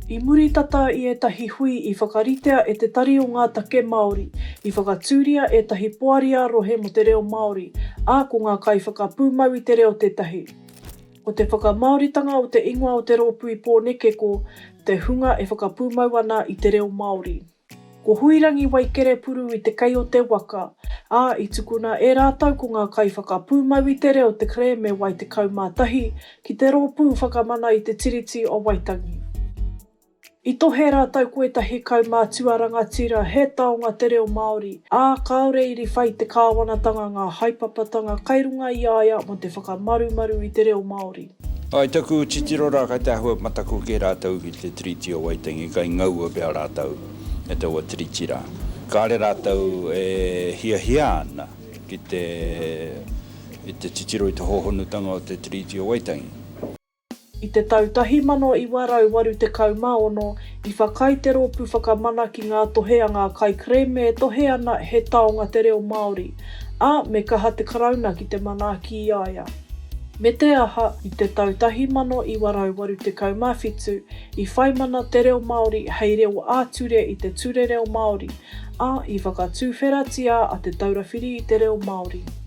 I muri tata i ētahi hui i whakaritea e Te Tari o Ngā Take Māori, i whakatūria ētahi poari ā-rohe mō te reo Māori, ā, ko ngā kaiwhakapūmau i te reo tētahi. Ko te whakamāoritanga o te ingoa o te rōpū i Pōneke ko Te Hunga e Whakapūmau ana i te Reo Māori. Ko Huirangi Waikerepuru i te kei o te waka, ā, i tukuna e rātou ko ngā kaiwhakapūmau i te reo te kerēme Wai 11 ki te Rōpū Whakamana i te Tiriti o Waitangi. I tohe rātou ko ētahi kaumātua rangatira he taonga te reo Māori, ā, kāore i riwha i te kāwanatanga ngā haepapatanga kai runga i a ia mō te whakamarumaru i te reo Māori. I taku titiro rā kai te āhua mataku kē rātou ki te Tiriti o Waitangi, kai ngaua pea rātou e taua tiriti rā. Kāre rātou e hiahia ana ki te i te titiro i te hōhonutanga o te Tiriti o Waitangi. I te tau 1986, i whakaae te Rōpū Whakamana ki ngā tohe a ngā kaikerēme e tohe ana he taonga te reo Māori, ā, me kaha te Karauna ki te manaaki i a ia. Me te aha, i te tau 1987, i whai mana te reo Māori hei reo ā-ture i te Ture Reo Māori, ā, i whakatūwheratia a Te Taura Whiri i te Reo Māori.